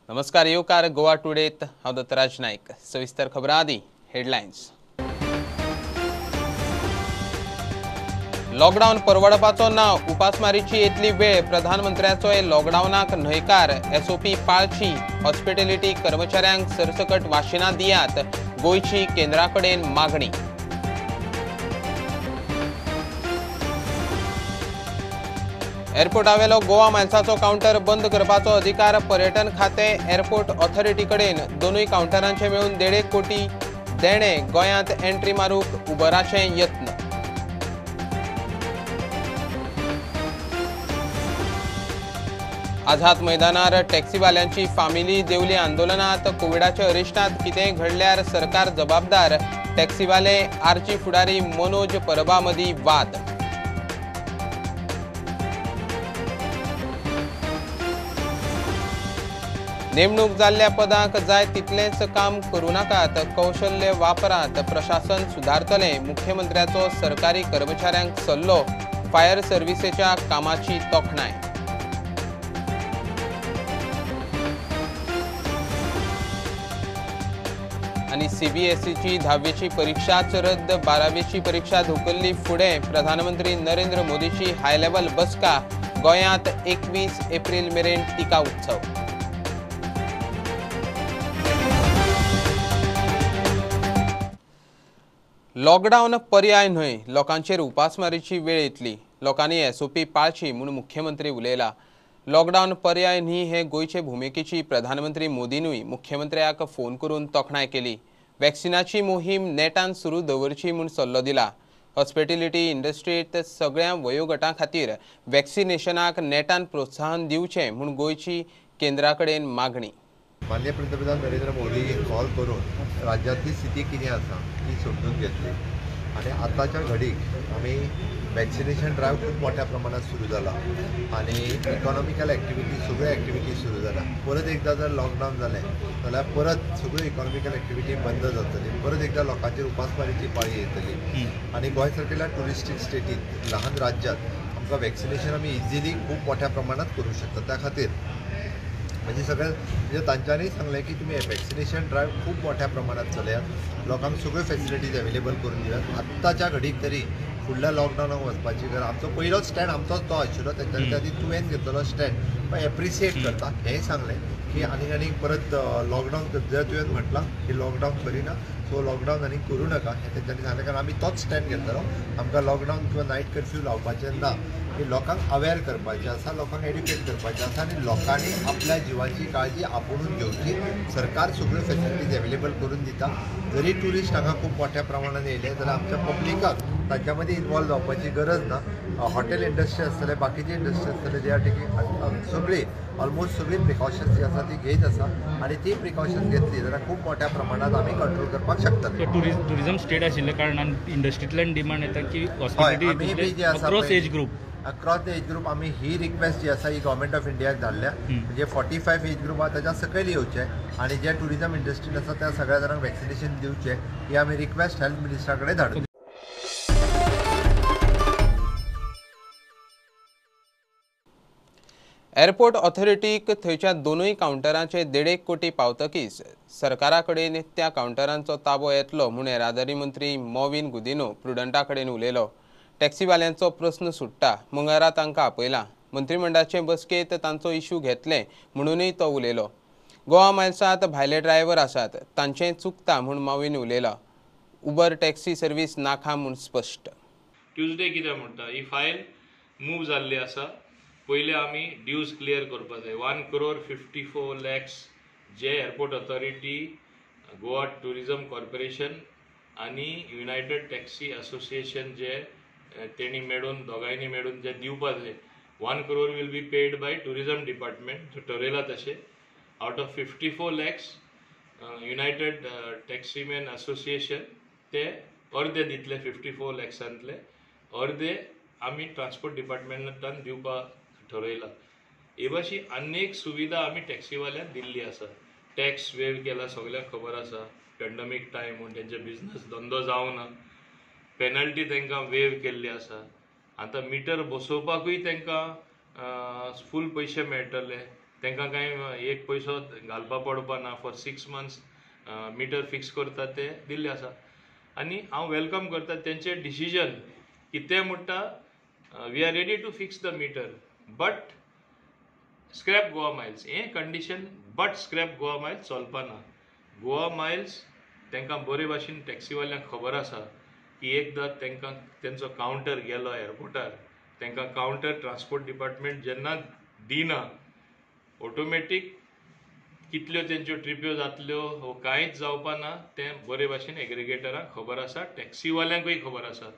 नमस्कार, येवकार गोवा टुडेत. हांव दत्तराज नायक. सविस्तर खबरां आदी हेडलायन्स. लॉकडावन परवडपाचो ना, उपासमारीची येतली वेळ. प्रधानमंत्र्याचोय लॉकडावनाक न्हयकार. एसओपी पाळची, हॉस्पिटॅलिटी कर्मचाऱ्यांक सरसकट वाशिनां दियात, गोंयची केंद्रा कडेन मागणी. एअरपोर्टावेलो गोवा मायल्साचो कावंटर बंद करपाचो अधिकार पर्यटन खातें एअरपोर्ट ऑथॉरिटी कडेन. दोनूय कावंटरांचे मेळून 1.5 कोटी देणे. गोंयांत एंट्री मारूंक उबराचे यत्न. आझाद मैदानार टॅक्सीवाल्यांची फामिली देवली आंदोलनात. कोविडाच्या अरिश्टांत कितेंय घडल्यार सरकार जबाबदार. टॅक्सीवाले आरची फुडारी मनोज परबा मदीं वाद. नेमणूक जाल्ल्या पदांक जाय तितलेंच काम करूं नाकात, कौशल्य वापरात, प्रशासन सुदारतलें. मुख्यमंत्र्याचो सरकारी कर्मचाऱ्यांक सल्लो. फायर सर्व्हिसेच्या कामाची तोखणाय. आनी सीबीएसईची 10वीची परीक्षाच रद्द, 12वीची परीक्षा धुकल्ली फुडें. प्रधानमंत्री नरेंद्र मोदीची हाय लेव्हल बसका. गोंयांत 21 एप्रिल मेरेन टिका उत्सव. लॉकडावन पर्याय न्हय, लोकांचेर उपासमारीची वेळ येतली. लोकांनी एसओपी पाळची म्हूण मुख्यमंत्री उलयला. लॉकडावन पर्याय न्ही हे गोंयचे भुमिकेची प्रधानमंत्री मोदीनूय मुख्यमंत्र्याक फोन करून तोखणाय केली. वॅक्सिनाची मोहीम नेटान सुरू दवरची म्हूण सल्लो दिला. हॉस्पिटॅलिटी इंडस्ट्रींत सगळ्या वयोगटां खातीर वॅक्सिनेशनाक नेटान प्रोत्साहन दिवचें म्हूण गोंयची केंद्रा कडेन मागणी. माननीय पंतप्रधान नरेंद्र मोदी कॉल करून राज्यांतली स्थिती कितें आसा ती समजून घेतली आनी आतांच्या घडीक आमी वॅक्सिनेशन ड्रायव्ह खूब मोठ्या प्रमाणात सुरू जाला आनी इकॉनॉमिकल एक्टिविटी सगळ्यो एक्टिविटी सुरू जाला. परत एकदां जर लॉकडावन जालें जाल्यार परत सगळ्यो इकॉनॉमिकल एक्टिविटी बंद जातली, परत एकदां लोकांचेर उपासमारीची पाळी येतली. आनी गोंय सारकेल्या ट्युरिस्टीक स्टेटींत ल्हान राज्यांत आमकां वॅक्सिनेशन आमी इजिली खूब मोठ्या प्रमाणात करूंक शकता. त्या खातीर म्हणजे सगळ्या म्हणजे तांच्यांनी सांगलें की तुमी वॅक्सिनेशन ड्रायव्ह खूब मोठ्या प्रमाणात चलयात, लोकांक सगळ्यो फेसिलिटीज अवेलेबल करून दियात. आत्ताच्या घडीक तरी फुडल्या लॉकडावनाक वचपाची गरज. आमचो पयलोच स्टँड आमचोच तो आशिल्लो, तेंच्यांनी त्या खातीर तुवें घेतलेलो स्टँड एप्रिसिएट करता हेंय सांगलें की आनीक आनीक परत लॉकडावन जर तुवें म्हटलां की लॉकडावन करिना, सो लॉकडावन आनी करूं नाका हें तेंच्यांनी सांगलें. कारण आमी तोच स्टँड घेतलेलो. आमकां लॉकडावन किंवा नायट कर्फ्यू लावपाचें ना, की लोकांक अवेर करपाचें आसा, लोकांक एड्युकेट करपाचें आसा आनी लोकांनी आपल्या जिवाची काळजी आपुणून घेवची. सरकार सगळ्यो फेसिलिटीज अवेलेबल करून दिता. जरी ट्युरिस्ट हांगा खूब मोठ्या प्रमाणान येयले जाल्यार आमच्या पब्लिकाक तांच्या मदीं इनवॉल्व जावपाची गरज ना. हॉटेल इंडस्ट्री आसतले, बाकीचे इंडस्ट्री आसतले, they are taking सगळी ऑलमोस्ट सगळी प्रिकॉशन्स जी आसा ती घेत आसा आनी ती प्रिकॉशन्स घेतली जाल्यार खूब मोठ्या प्रमाणात आमी कंट्रोल करपाक शकतले. ट्युरिझम स्टेट आशिल्ल्या कारणान इंडस्ट्रींतल्यान डिमांड येता की hospitality across age group, across the age group आमी ही रिक्वेस्ट जी आसा ही गव्हर्मेंट ऑफ इंडियाक धाडल्या. म्हणजे 45 एज ग्रुप आसा ताच्या सकयल येवचें आनी जे ट्युरिझम इंडस्ट्रीन आसा त्या सगळ्या जाणांक वॅक्सिनेशन दिवचें ही आमी रिक्वेस्ट हेल्थ मिनिस्टरा कडेन धाडली. एअरपोर्ट ऑथॉरिटीक थंयच्या दोनूय कावंटरांचे 1.5 कोटी पावतकीच सरकारा कडेन त्या कावंटरांचो ताबो येतलो म्हूण येरादारी मंत्री मॉविन गुदिन्हो प्रुडंटा कडेन उलयलो. टॅक्सीवाल्यांचो प्रस्न सुट्टा, मंगळारा तांकां आपयला. मंत्रिमंडळाचे बसकेंत तांचो इश्यू घेतले म्हणूनय तो उलयलो. गोवा मायल्सांत भायले ड्रायव्हर आसात, तांचें चुकता म्हूण मॉविन उलयला. उबर टॅक्सी सर्वीस नाका म्हूण स्पश्ट. ट्युजडे कितें म्हणटा, ही फायल मूव जाल्ली आसा. पयले आमी ड्यूज क्लियर करपाक जाय. 1,54,00,000 जे airport authority, Goa tourism corporation आनी युनायटेड टॅक्सी असोसिएशन जे तेणी मेळून दोगांयनी मेळून जे दिवपा जाय 1 crore will be paid by tourism department. जो ठरयला तशें out of 54 lakhs United Taximan Association ते अर्दे दितले 54 लॅक्सांतले अर्दे आमी ट्रान्सपोर्ट डिपार्टमेंटान दिवपाक ठरयला. हे भाशेन अनेक सुविधा आमी टॅक्सीवाल्यांक दिल्ली आसा. टॅक्स वेव केला, सगळ्यांक खबर आसा. पेंडमीक टायम म्हूण तेंचे बिजनस धंदो जावना, पेनल्टी तांकां वेव केल्ली आसा. आतां मिटर बसोवपाकूय तांकां फूल पयशे मेळटले, तांकां कांय एक पयसो घालपा पडपा ना. फॉर 6 मंथ्स मिटर फिक्स करता ते दिल्ले आसा. आनी हांव welcome करता तेंचे डिसिजन की ते म्हणटा we are ready to fix the meter but scrap Goa Miles. हें condition but scrap Goa Miles चलपाना. गोवा मायल्स तांकां बरे भाशेन टॅक्सीवाल्यांक खबर आसा की एकदां तांकां तेंचो कावंटर गेलो एअरपोर्टार, तांकां कावंटर ट्रान्सपोर्ट डिपार्टमेंट जेन्ना दिना ऑटोमॅटीक कितल्यो तेंच्यो ट्रिप्यो जातल्यो हो कांयच जावपा ना, तें बरे भाशेन एग्रिगेटरांक खबर आसा, टॅक्सीवाल्यांकूय खबर आसा.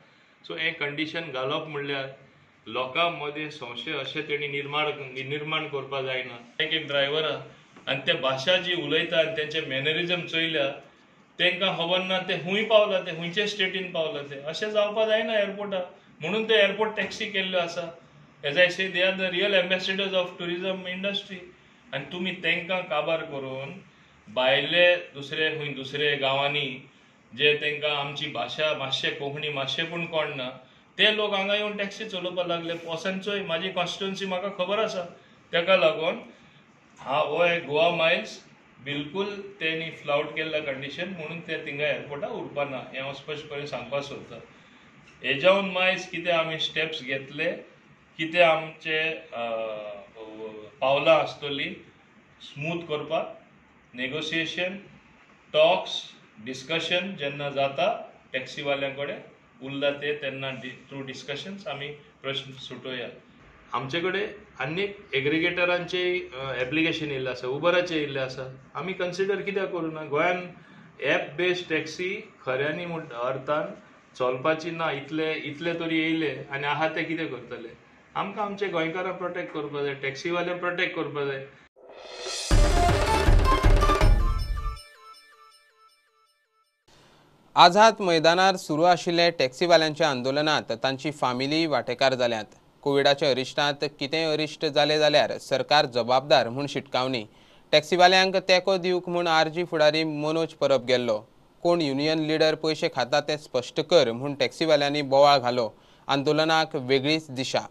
सो हें कंडिशन घालप म्हणल्यार लोकां मदीं संशय अशें तेणी निर्माण करपाक जायना. एक एक ड्रायव्हर आनी ते भाशा जी उलयता आनी तेंचे मॅनरिजम चोयल्या तांकां खबर ना ते खूंय पावला, ते खुंयचे स्टेटीन पावला, ते अशें जावपाक जायना एअरपोर्टार. म्हणून ते एअरपोर्ट टॅक्सी केल्ल्यो आसा. As I say, they are the real ambassadors of tourism industry. आनी तुमी तांकां काबार करून भायले दुसरे खंय दुसरे गांवांनी जे तांकां आमची भाशा मातशें कोंकणी मातशें पूण कोण ना ते लोक हांगा येवन टॅक्सी चलोवपाक लागले. वचून चोय, म्हाजी कॉन्स्टिट्युन्सी म्हाका खबर आसा. ताका लागून हा हो एक गोवा मायल्स बिलकुल तेणी फ्लावट केल्ल्या कंडिशन म्हणून ते थिंगा एअरपोर्टार उरपा ना, हें हांव स्पश्टपणे सांगपाक सोदतां. हेज्यावन मायज कितें आमी स्टेप्स घेतले, कितें आमचे पावलां आसतलीं स्मूथ करपाक, नेगोसिएशन, टॉक्स, डिस्कशन जेन्ना जाता टॅक्सीवाल्यां कडेन उरला ते तेन्ना थ्रू डिस्कशन्स आमी प्रश्न सुटोवया. आमचे कडेन आनीक एग्रिगेटरांचे एप्लिकेशन येयल्लें आसा, उबराचें येयल्लें आसा. आमी कन्सिडर कित्याक करूं ना? गोंयान एप बेस्ड टॅक्सी खऱ्यांनी अर्थान चलपाची ना. इतले इतले तरी येयले आनी आहा ते कितें करतले? आमकां आमचे गोंयकारां प्रोटेक्ट करपाक जाय, टॅक्सीवाले प्रोटेक्ट करपाक जाय. आझाद मैदानार सुरू आशिल्ले टॅक्सीवाल्यांच्या आंदोलनात तांची फामिली वांटेकार जाल्यात. कोविडाच्या अरिश्टांत कितेंय अरिश्ट जालें जाल्यार सरकार जबाबदार म्हूण शिटकावणी. टॅक्सीवाल्यांक तेंको दिवंक म्हूण आरजी फुडारी मनोज परब गेल्लो. कोण युनियन लिडर पयशे खाता तें स्पश्ट कर म्हूण टॅक्सीवाल्यांनी बोवाळ घालो. आंदोलनाक वेगळीच दिशा.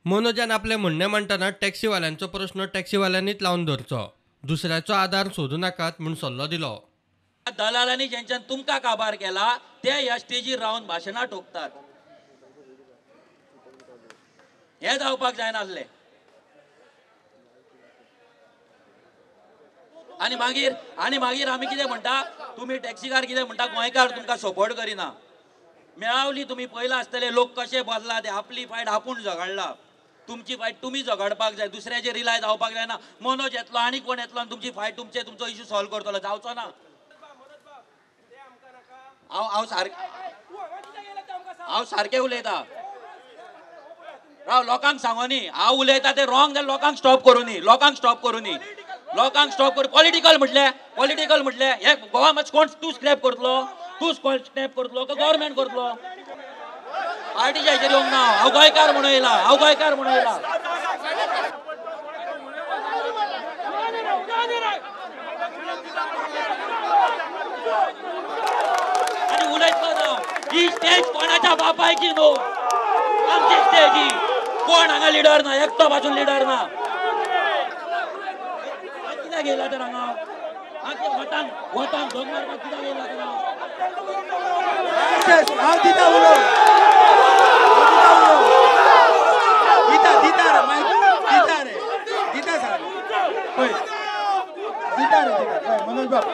मनोजान आपलें म्हणणें मांडटना टॅक्सीवाल्यांचो प्रश्न टॅक्सीवाल्यांनीच लावन धरचो, दुसऱ्याचो आदार सोदू नाकात म्हूण सल्लो दिलो. दलालांनी ज्यांच्यान तुमकां काबार केला ते ह्या स्टेजीर रावन भाशणां ठोकतात, हें जावपाक जायनासलें. आनी मागीर आमी कितें म्हणटा, तुमी टॅक्सीकार कितें म्हणटा, गोंयकार तुमकां सपोर्ट करिना. मेळावली तुमी पयला आसतले लोक कशे बसला ते, आपली फायट आपूण झगडला, तुमची फायट तुमी झगडपाक जाय, दुसऱ्याचेर रिलाय जावपाक जायना. मनोज येतलो आनी कोण येतलो आनी तुमची फायट तुमचे तुमचो इशू सॉल्व करतलो, जावचो ना. हांव हांव सारकें उलयता, राव लोकांक सांगोनी हांव उलयता ते रॉंग जाल्यार लोकांक स्टॉप करूनी, लोकांक स्टॉप करूनी, लोकांक स्टॉप करू. पॉलिटिकल म्हटलें, पॉलिटिकल म्हटलें हे गोवा मातशें कोण तूं स्क्रॅप करतलो, तूं स्क्रॅप करतलो का गव्हर्मेंट करतलो? पार्टीच्या हेचेर येवंक ना. हांव गोंयकार म्हणून येयला, हांव गोंयकार म्हणून येयला. आनी उलयतलो हांव, ही स्टेज कोणाच्या बापायची न्हू, आमची स्टेज ही. कोण हांगा लिडर ना, एकटो पासून लिडर ना. कित्याक येयला तर हांगा वतान वतान धोंग मारपाक कित्याक येयला तर हांव? दिता उलो, दिता दिता रे मायक, दिता रे, दिता सारकें पळय, दिता रे, दिता पळय मनोज बाब.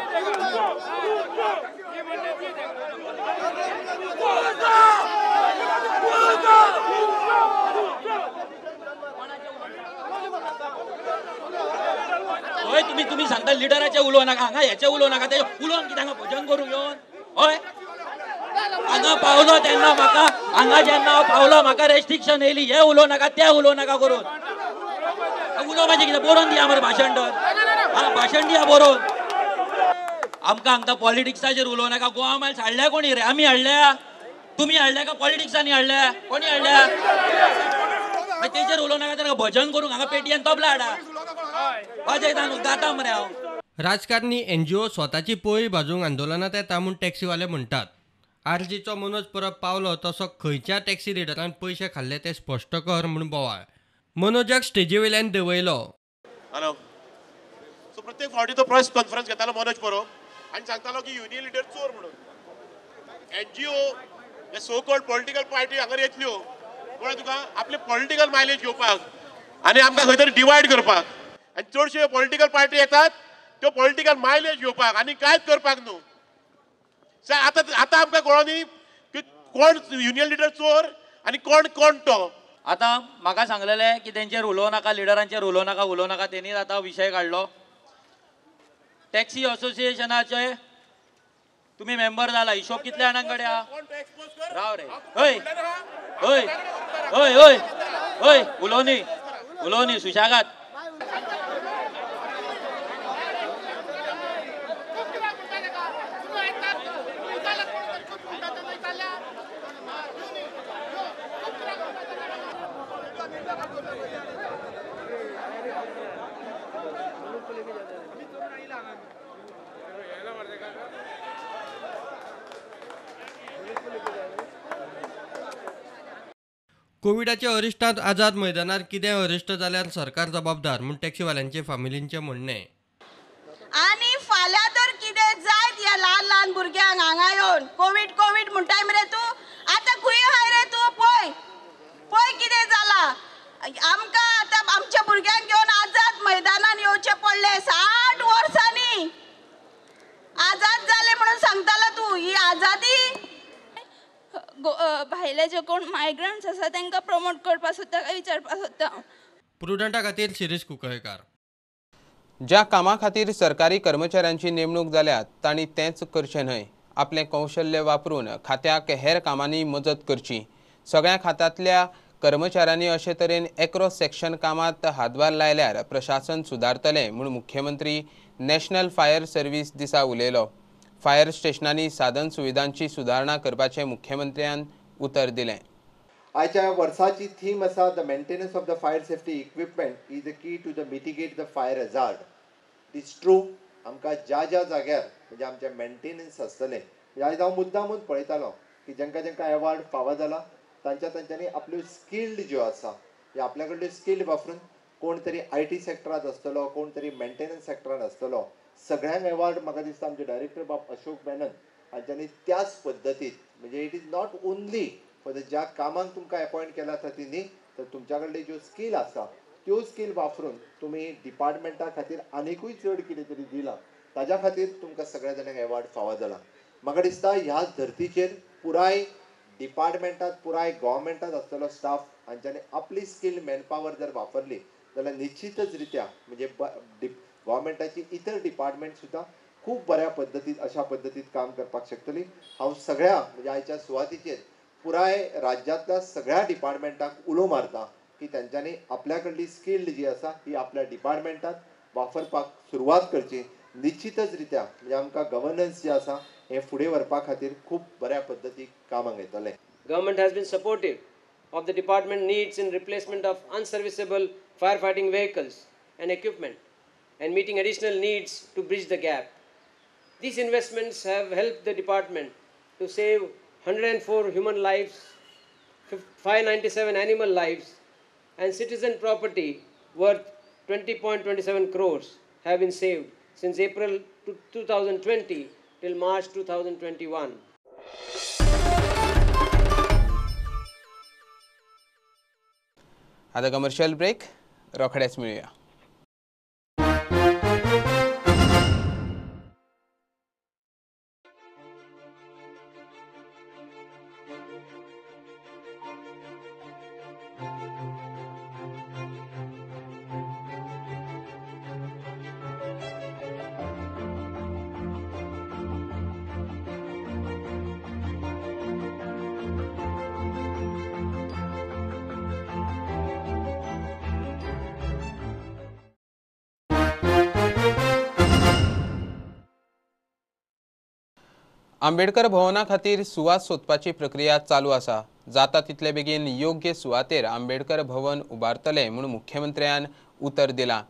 हय तुमी तुमी सांगता लिडराचे उलोवं नाका, हांगा हेचे उलोवं नाका, ते उलोवन कितें हांगा भजन करूंक येवन? हय हांगा पावलो तेन्ना म्हाका, हांगा जेन्ना हांव पावलो म्हाका रेस्ट्रिक्शन येयली, हे उलोवं नाका ते उलोवं नाका करून उलोवपाचें कितें? बरोवन दिया मरे भाशण तर, आं भाशण दिया बरोवन. आमकां हांगा पॉलिटिक्साचेर उलोवं नाका. गोवा मायल्स हाडल्या कोणी रे? आमी हाडल्या, तुमी हाडल्या का पॉलिटिक्सांनी हाडल्या? कोणी हाडल्या? तेचेर उलोवं नाका तर भजन करूंक हांगा पेटयेन तबला हाडा, वाजयता न्हू, गाता मरे हांव. राजकारणी एनजीओ स्वताची पोळी भाजूंक आंदोलनात येता म्हूण टॅक्सीवाले म्हणटात. आरजीचो मनोज परब पावलो तसो खंयच्या टॅक्सी लिडरान पयशे खाल्ले ते स्पश्ट कर म्हूण बोवाळ. मनोजाक स्टेजी वयल्यान देंवयलो. हॅलो, सो प्रत्येक फावटी तो प्रेस कॉन्फरन्स घेतालो मनोज परब आनी सांगतालो की युनियन लिडर चोर म्हणून. एनजीओ हे सो कॉल्ड पॉलिटिकल पार्टी हांगा येतल्यो म्हळ्यार तुका आपले पॉलिटिकल मायलेज घेवपाक आनी आमकां खंय तरी डिवायड करपाक. आनी चडश्यो पॉलिटिकल पार्टी येतात त्यो पॉलिटिकल मायलेज घेवपाक आनी कांयच करपाक न्हू. आतां आतां आमकां कळोन न्ही की कोण युनियन लिडर चोर आनी कोण कोण तो. आतां म्हाका सांगलेलें की तेंचेर उलोवं नाका, लिडरांचेर उलोवं नाका, उलोवं नाका. तेणीच आतां विशय काडलो. टॅक्सी असोसिएशनाचे तुमी मेंबर जाला, हिशोब कितल्या जाणां कडेन आहा? राव रे, हय हय हय हय हय, उलोवनी उलोवनी सुशागात. कोविडाच्या अरिश्टांत आझाद मैदानार कितें अरिश्ट जाल्यार सरकार जबाबदार म्हूण टॅक्सीवाल्यांचे फामिलींचें म्हणणें. आनी फाल्यां तर कितें जायत ह्या ल्हान ल्हान भुरग्यांक हांगा येवन कोवीड कोवीड म्हणटाय मरे तूं, आतां खंय आहाय रे तूं? पळय पळय कितें जालां आमकां. आतां आमच्या भुरग्यांक घेवन आझाद मैदानान येवचें पडलें. 60 वर्सांनी आझाद जालें म्हणून सांगतालो तूं. ही आझादी भायले जे कोण मायग्रंट्स आसा तांकां प्रमोट करपाक सोदता काय विचारपाक सोदता. प्रुडंटा खातीर शिरीष कुंकळकार. ज्या कामा खातीर सरकारी कर्मचाऱ्यांची नेमणूक जाल्या तांणी तेंच करचें न्हय, आपलें कौशल्य वापरून खात्याक हेर कामांनी मजत करची. सगळ्या खात्यांतल्या कर्मचाऱ्यांनी अशे तरेन एक्रॉस सेक्शन कामांत हातभार लायल्यार प्रशासन सुदारतलें म्हूण मुख्यमंत्री नॅशनल फायर सर्वीस दिसा उलयलो. फायर स्टेशनांनी साधन सुविधांची सुदारणा करपाचें मुख्यमंत्र्यान उतर दिलें. आयच्या वर्साची थीम आसा the maintenance of the fire safety equipment is the key to the mitigate the fire hazard. It is true. आमकां ज्या ज्या जाग्यार म्हणजे आमचें मेंटेनन्स आसतलें, म्हणजे आयज हांव मुद्दामून पळयतालो की जांकां जांकां एवॉर्ड फावो जाला तांच्या तांच्यांनी आपल्यो स्किल्ड ज्यो आसा आपल्या कडल्यो स्किल्ड वापरून कोण तरी IT सेक्टरांत आसतलो, कोण तरी मेंटेनन्स सेक्टरांत आसतलो, सगळ्यांक एवॉर्ड म्हाका दिसता आमचे डायरेक्टर बाब अशोक मेनन हांच्यांनी त्याच पद्दतीन म्हणजे it is not only for the ज्या कामाक तुमकां एपॉयंट केला आसा ती न्ही, तर तुमच्या कडली ज्यो स्कील आसा त्यो स्कील वापरून तुमी डिपार्टमेंटा खातीर आनिकूय चड कितें तरी दिलां ताज्या खातीर तुमकां सगळ्या जाणांक एवॉर्ड फावो जाला. म्हाका दिसता ह्याच धर्तीचेर पुराय डिपार्टमेंटात पुराय गव्हर्मेंटात आसतलो स्टाफ हांच्यांनी आपली स्कील मॅनपावर जर वापरली जाल्यार निश्चितच रित्या म्हणजे गव्हर्मेंटाची इतर डिपार्टमेंट सुद्दां खूब बऱ्या पद्दतीन अशा पद्दतीन काम करपाक शकतली. हांव सगळ्या म्हणजे आयच्या सुवातीचेर पुराय राज्यांतल्या सगळ्या डिपार्टमेंटाक उलो मारता की तांच्यांनी आपल्या कडली स्किल्ड जी आसा ही आपल्या डिपार्टमेंटात वापरपाक सुरवात करची. निश्चितच रित्या म्हणजे आमकां गव्हर्नन्स जे आसा हें फुडें व्हरपा खातीर खूब बऱ्या पद्दतीक कामाक येतलें. Government has been supportive of the department needs in replacement of unserviceable fire fighting vehicles and equipment and meeting additional needs to bridge the gap. These investments have helped the department to save 104 human lives, 597 animal lives and citizen property worth 20.27 crores have been saved since April 2020 till March 2021. आता commercial break, रोखडेच मेळुया. आंबेडकर भवना खातीर सुवात सोदपाची प्रक्रिया चालू आसा. जाता तितले बेगीन योग्य सुवातेर आंबेडकर भवन उबारतले म्हूण मुख्यमंत्र्यान उतर दिलां.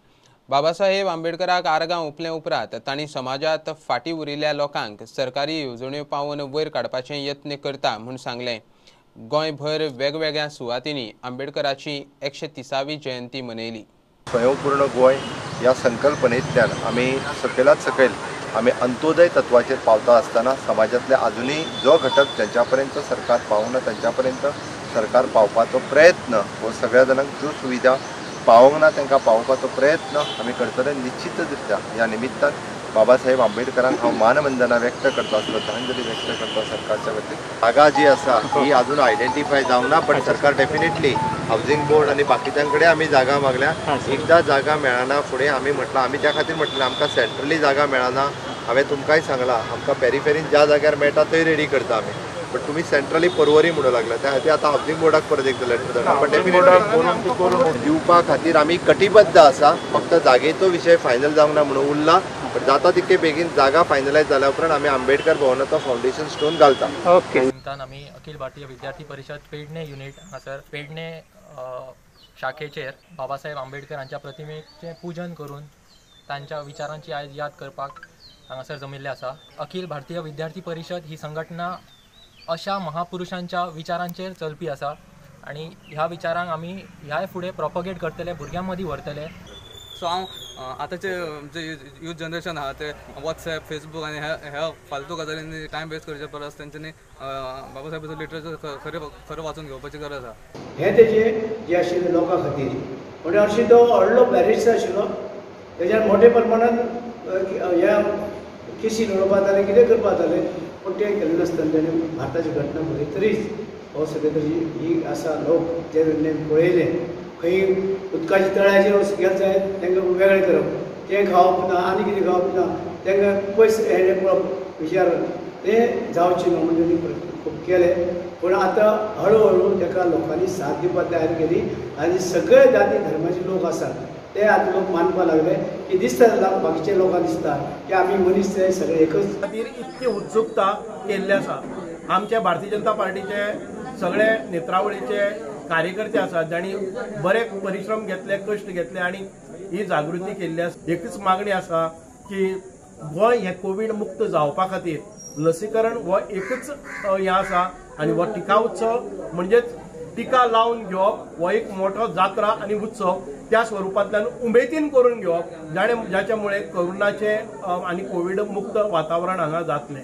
बाबासाहेब आंबेडकराक आर्गां ओंपले उपरांत तांणी समाजांत फाटीं उरिल्ल्या लोकांक सरकारी येवजण्यो पावोवन वयर काडपाचे यत्न करता म्हूण सांगलें. गोंयभर वेगवेगळ्या सुवातींनी आंबेडकराची 130वी जयंती मनयली. स्वयंपूर्ण गोंय ह्या संकल्पनेंतल्यान आमी सकयलात सकयल आमी अंत्योदय तत्वाचेर पावता आसतना समाजांतले आजुनूय जो घटक ज्यांच्या पर्यंत सरकार पावना तांच्या पर्यंत सरकार पावपाचो प्रयत्न हो सगळ्या जाणांक ज्यो सुविधा पावोंक ना तांकां पावोवपाचो प्रयत्न आमी करतले। निश्चितरित्या ह्या निमित्तान बाबासाहेब आंबेडकरांक हांव मानवंदना व्यक्त करता, श्रद्धांजली व्यक्त करता सरकारच्या वतीन। जागा जी आसा ही अजून आयडेंटिफाय जावंक ना, पण सरकार डेफिनेटली हावजींग बोर्ड आनी बाकीच्यां कडेन आमी जागा मागल्या। एकदां जागा मेळना फुडें आमी म्हटलां, आमी त्या खातीर म्हटलें आमकां सेंट्रली जागा मेळना। हांवें तुमकांय सांगलां आमकां पेरिफेरीन ज्या जाग्यार मेळटा थंय रेडी करता आमी, बट तुमी सेंट्रली पर्वरी म्हणूं लागला त्या खातीर आतां हावजींग बोर्डाक परत एकदां लेटर धाडला। पण डेफिनेटली दिवपा खातीर आमी कटिबद्ध आसा, फक्त जागेचो विशय फायनल जावंक ना म्हणून उरला। पण जाता तितके बेगीन जागा फायनलायज जाल्या उपरांत आमी आंबेडकर भवनाचो फावंडेशन स्टोन घालता। ओके निमतान आमी अखिल भारतीय विद्यार्थी परिशद पेडणे युनिट हांगासर पेडणे शाखेचेर बाबासाहेब आंबेडकर हांच्या प्रतिमेचें पूजन करून तांच्या विचारांची आयज याद करपाक हांगासर जमिल्ले आसा। अखिल भारतीय विद्यार्थी परिशद ही संघटना अशा महापुरुषांच्या विचारांचेर चलपी आसा आनी ह्या विचारांक आमी ह्याय फुडें प्रोपगेट करतले, भुरग्यां मदीं व्हरतले। सो हांव आतांचे जे यूथ जनरेशन आहा ते वॉट्सएप, फेसबूक आनी ह्या फालतू गजालींनी टायम वेस्ट करचे परस तेंच्यांनी बाबासाहेबाचो लिटरेचर खरें खरें वाचून घेवपाची गरज आहा। हें तेजें जें आशिल्लें लोकां खातीर म्हणजे हरशीं तो व्हडलो बॅरिस्टर आशिल्लो, तेज्यान मोठे प्रमाणान ह्या केसी लडोवपा जालें, कितें करपा जालें, पूण तें केलें नासतना तेणें भारताची घटना बरयतरीच हो सगळे तरी ही आसा लोक जे पळयलें खंय उदकाच्या तळ्याचेर गेले जायत तांकां वेगळें करप, तें खावप ना आनी कितें खावप ना, तांकां पयस हें पळोवप विचार तें जावचें न्हू म्हणून तेणी खूब केलें। पूण आतां हळू हळू ताका लोकांनी साथ दिवपाक तयार केली आनी सगळे जाती धर्माचे लोक आसात ते आतां लोक मानपाक लागले की दिसता बाकीचे लोकांक दिसता की आमी मनीस ते सगळे एकच। खातीर इतकी उत्सुकता केल्ली आसा। आमच्या भारतीय जनता पार्टीचे सगळे नेत्रावळीचे कार्यकर्ते आसात जांणी बरे परिश्रम घेतले, कश्ट घेतले आनी ही जागृती केल्ली आसा। एकच मागणी आसा की गोंय हें कोवीड मुक्त जावपा खातीर लसीकरण हो एकच हें आसा आनी हो टिका उत्सव म्हणजेच टिका लावन घेवप हो एक मोठो जात्रा आनी उत्सव त्या स्वरुपांतल्यान उमेदीन करून घेवप जाच्यामुळे कोरोनाचे आनी कोवीड मुक्त वातावरण हांगा जातलें।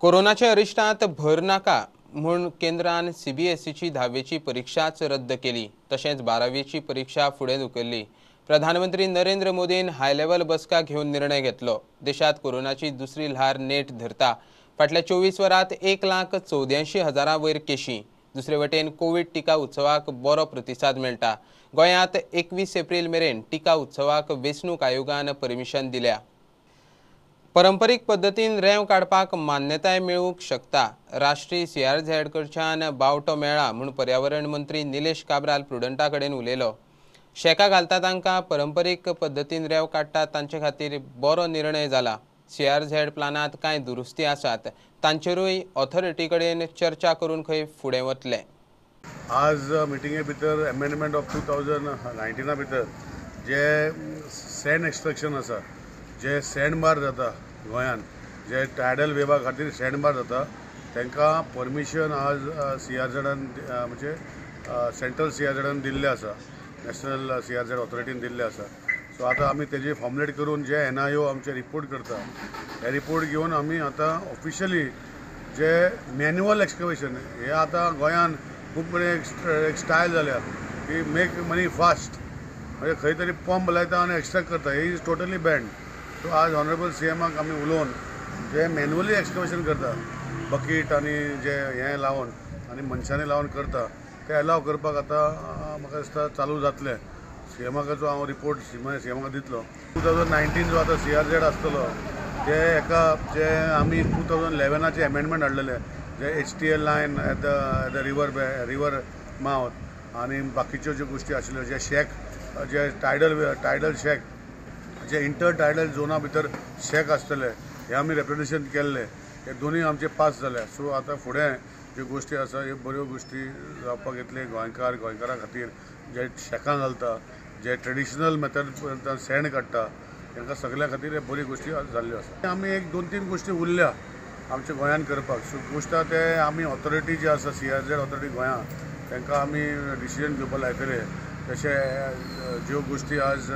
कोरोनाच्या अरिश्टांत भर नाका म्हूण केंद्रान सीबीएसईची 10वेची परीक्षाच रद्द केली, तशेंच 12वेची परीक्षा फुडें धुकल्ली। प्रधानमंत्री नरेंद्र मोदीन हाय लेवल बसका घेवन निर्णय घेतलो। देशांत कोरोनाची दुसरी ल्हार नेट धरता। फाटल्या 24 वरांत 1,84,000 वयर केशी। दुसरे वटेन कोवीड टिका उत्सवाक बरो प्रतिसाद मेळटा। गोंयांत 21 एप्रिल मेरेन टिका उत्सवाक वेंचणूक आयोगान परमिशन दिल्या। परंपरीक पद्दतीन रेंव काडपाक मान्यताय मेळूंक शकता। राष्ट्रीय सीआरझेड कडच्यान बावटो मेळ्ळा म्हूण पर्यावरण मंत्री निलेश काब्राल प्रुडंटा कडेन उलयलो। शेकां घालता तांकां परंपरीक पद्दतीन रेंव काडटा तांचे खातीर बरो निर्णय जाला। सीआरझेड प्लानांत कांय दुरुस्ती आसात, तांचेरूय ऑथॉरिटी कडेन चर्चा करून खंय फुडें वतले। आज मिटिंगे भितर अमेंडमेंट ऑफ 2019 भितर जे सँड एक्स्ट्रक्शन आसा, जे सँड बार जाता गोंयांत, जे टायडल वेवा खातीर सँड बार जाता तांकां परमिशन आज सीआरझेडान म्हणजे सेंट्रल सीआरझेडान दिल्लें आसा, नॅशनल सीआरझेड ऑथॉरिटीन दिल्लें आसा। सो आतां आमी तेजे फॉर्मुलेट करून जे एनआयओ आमचे रिपोर्ट करता हे रिपोर्ट घेवन आमी आतां ऑफिशियली जे मॅन्युअल एक्सकवेशन हे आतां गोंयांत खूब बरें एक स्टायल जाल्या की मेक मनी फास्ट, म्हणजे खंय तरी पंप लायता आनी एक्स्ट्रॅक्ट करता, हे is totally band. सो आज ऑनरेबल सी एमाक आमी उलोवन जे मॅन्युअली एक्सकवेशन करता बकीट आनी जे हें लावन आनी मनशांनी लावन करता ते एलाव करपाक आतां म्हाका दिसता चालू जातलें। सी एमाचो हांव रिपोर्ट सी एमाक दितलो। 2019 जो आतां सीआरझेड आसतलो जे एका जे आमी 2011 एमेंडमेंट हाडलेले जे HTL line at the river mouth आनी बाकीच्यो ज्यो गोश्टी आशिल्ल्यो जे शेक जे टायडल शेक जे इंटर टायडल झोना भितर शेक आसतले हे आमी रेप्रेजेंटेशन केल्ले, हे दोनूय आमचे पास जाले। सो आतां फुडें ज्यो गोश्टी आसा ह्यो बऱ्यो गोश्टी जावपाक येतले। गोंयकारा खातीर जे शेकां घालता, जे ट्रेडिशनल मेथड सँड काडटा तांकां सगळ्या खातीर हे बऱ्यो गोश्टी जाल्ल्यो आसा। आमी एक 2-3 गोश्टी उरल्या आमच्या गोंयांत करपाक. सो गोश्ट आहा ते आमी ऑथॉरिटी जी आसा CRZ authority गोंया तांकां आमी डिसिजन घेवपाक लायतले. तशें ज्यो गोश्टी आज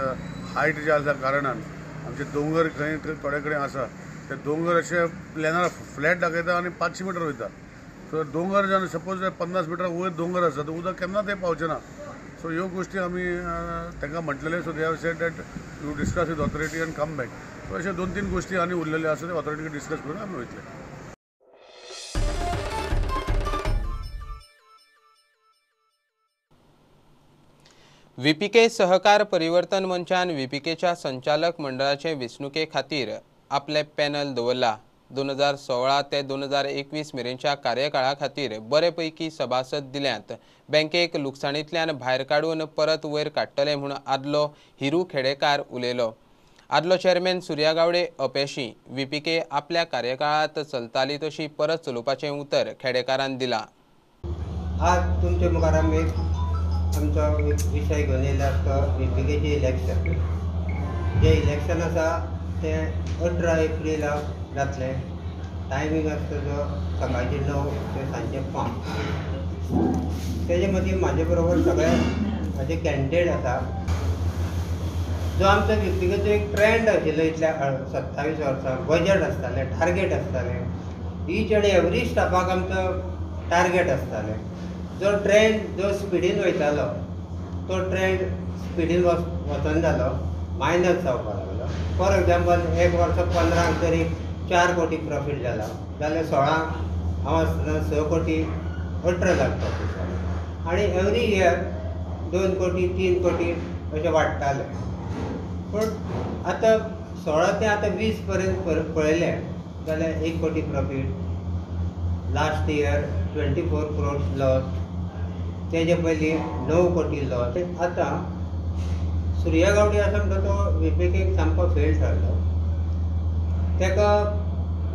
हायट जे आसा कारणान आमचे दोंगर खंय थोडे कडेन आसा ते दोंगर अशे प्लेनार फ्लॅट दाखयता आनी 500 मिटर वयता. सो दोंगर जर सपोज 50 मिटर वयर दोंगर आसा तर उदक केन्ना ते पावचें ना. सो ह्यो गोश्टी आमी तांकां म्हटलेले. So they have said that you discuss with authority and come back. So अशे 2-3 गोश्टी आनी उरलेल्यो आसा ते ऑथॉरिटी डिस्कस करून आमी वयतले. व्हीपीके सहकार परिवर्तन मंचान व्हीपीकेच्या संचालक मंडळाचे वेंचणुके खातीर आपले पॅनल दवरला. 2016 ते 2021 मेरेनच्या कार्यकाळा खातीर बरे पैकी सभासद दिल्यात. बँकेक लुकसाणींतल्यान भायर काडून परत वयर काडटले म्हूण आदलो हिरू खेडेकार उलयलो. आदलो चेअरमॅन सुर्या गावडे अपेशी. व्हीपीके आपल्या कार्यकाळांत चलताली तशी परत चलोवपाचें उतर खेडेकारान दिलां. आज तुमचे मुखार आमी आमचो एक विशय घेवन येयला तो व्हीपीकेचें इलेक्शन. जें इलेक्शन आसा तें 18 एप्रिलाक जातलें. टायमींग आसता तो सकाळचें 9 ते सांजचे 5. तेजे मदीं म्हाजे बरोबर सगळे म्हाजे कॅन्डिडेट आसा. जो आमचो व्हीपीकेचो एक ट्रेंड आशिल्लो इतल्या 27 वर्सां बजट आसतालें, टार्गेट आसतालें, ईच आनी एवरी स्टाफाक आमचो टार्गेट आसतालें. जो ट्रेंड जो स्पिडीन वयतालो तो ट्रेंड स्पिडीन वचन जालो, मायनस जावपाक लागलो. फॉर एग्जाम्पल एक वर्स 15 तरी 4 कोटी प्रॉफीट जाला जाल्यार 16 हांव आसतना 6 कोटी 18 लाख प्रॉफीट जालो आनी एवरी इयर 2 कोटी 3 कोटी अशें वाडटाले. पूण आतां 16 ते आतां 20 पर्यंत पळयलें जाल्यार 1 कोटी profit, last year 24 crores loss, तेजे पयलीं 9 कोटी लॉस. आतां सुर्या गावडे आसा म्हणटा तो व्हीपीकेक सामको फेल ठरलो. ताका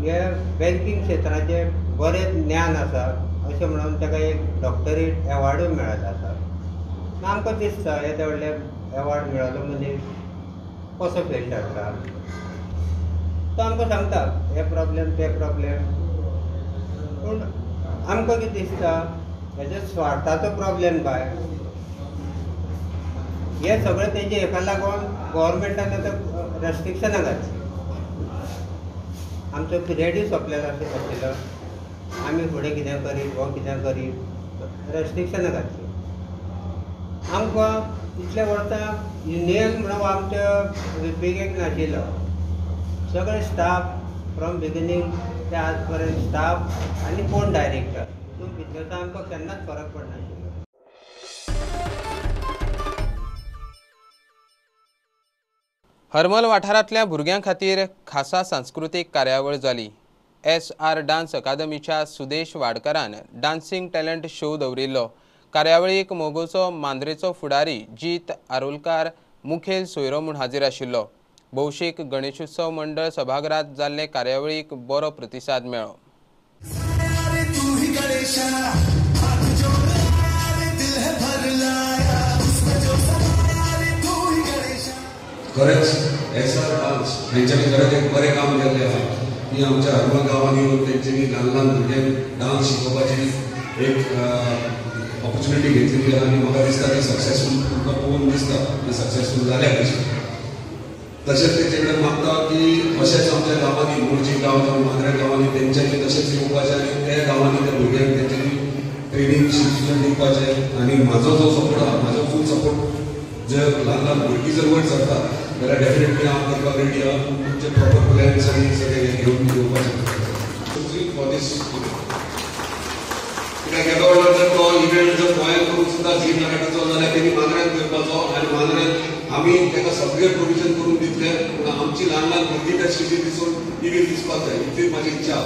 हे बँकींग क्षेत्राचें बरें ज्ञान आसा अशें म्हणून ताका एक डॉक्टरेट एवॉर्डूय मेळ्ळो आसा. आमकां दिसता येदे व्हडले एवॉर्ड मेळ्ळो मनीस कसो फेल ठरता. तो आमकां सांगता हे प्रॉब्लेम ते प्रॉब्लेम, पूण आमकां कितें दिसता हेजो स्वार्थाचो प्रॉब्लेम काय हे सगळें तेजे हेका लागून गव्हर्मेंटान आतां रेस्ट्रिक्शनां घातलीं. आमचो पिरियडूय सोंपलेलो आशिल्लो, आमी फुडें कितें करीत हो कितें करीत रेस्ट्रिक्शनां घातलीं. आमकां इतल्या वर्सां युनियन म्हणून आमच्या व्हीपीकेक नाशिल्लो. सगळे स्टाफ फ्रॉम बिगिनींग ते आज पर्यंत स्टाफ आनी कोण डायरेक्टर तितून भितर आमकां केन्नाच फरक पडनाशिल्लो. हरमल वाठारांतल्या भुरग्यां खातीर खासा सांस्कृतीक कार्यावळ जाली. SR dance अकादमीच्या सुदेश वाडकरान डान्सिंग टॅलंट शो दवरिल्लो. कार्यावळीक मोगोचो मांद्रेचो फुडारी जीत आरोलकार मुखेल सोयरो म्हूण हाजीर आशिल्लो. भौशीक गणेशोत्सव मंडळ सभाघरांत जाल्ले कार्यावळीक बरो प्रतिसाद मेळ्ळो. खरेंच SR dance हेंच्यांनी खरेंच एक बरें काम केल्लें आसा की आमच्या हरमल गांवांनी येवन तेंच्यांनी ल्हान ल्हान भुरग्यांक डान्स शिकोवपाची एक ऑपॉर्च्युनिटी घेतलेली आसा आनी म्हाका दिसता ते सक्सेसफूल तुमकां पळोवन दिसता ते सक्सेसफूल जाल्या कशें. तशेंच तेंचे कडेन मागता की अशेंच आमच्या गांवांनी मोरजी गांव जावं मांद्रे गांवांनी तेंच्यांनी तशेंच येवपाचें आनी त्या गांवांनी त्या भुरग्यांक तेंच्यांनी ट्रेनींग शिक्षण दिवपाचें. आनी म्हाजो जो सपोर्ट आसा म्हाजो फूल सपोर्ट जर ल्हान ल्हान भुरगीं जर वयर सरता जाल्यार डेफिनेटली हांव करपाक रेडी आहा. तुमचे प्रॉपर प्लॅन्स आनी सगळें घेवन येवपाचें फॉर these. कित्याक येदो व्हडलो जर तो इव्हेंट जर गोंयांत करूंक सुद्दां झी मराठीचो जाल्यार तेणी मांद्र्यांत करपाचो आनी मांद्र्यांत आमी ताका सगळें प्रोविजन करून दितले. पूण आमची ल्हान ल्हान भुरगीं त्या स्टेजीर दिसून इव्हील दिसपाक जाय इतली म्हाजी इच्छा.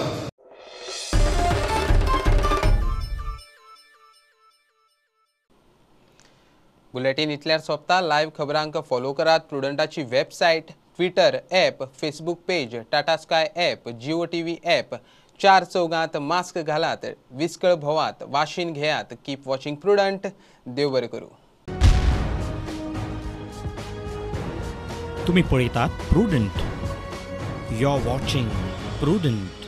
बुलेटीन इतल्यार सोंपता. लायव्ह खबरांक फॉलो करात प्रुडंटाची website, Twitter app, Facebook page, Tata Sky app, Jio TV app. 4 चौगांत mask घालात, विस्कळ भोवात, वाशीन घेयात. Keep watching Prudent. देव बरें करूं. तुम्ही पळयतात Prudent. You are watching Prudent.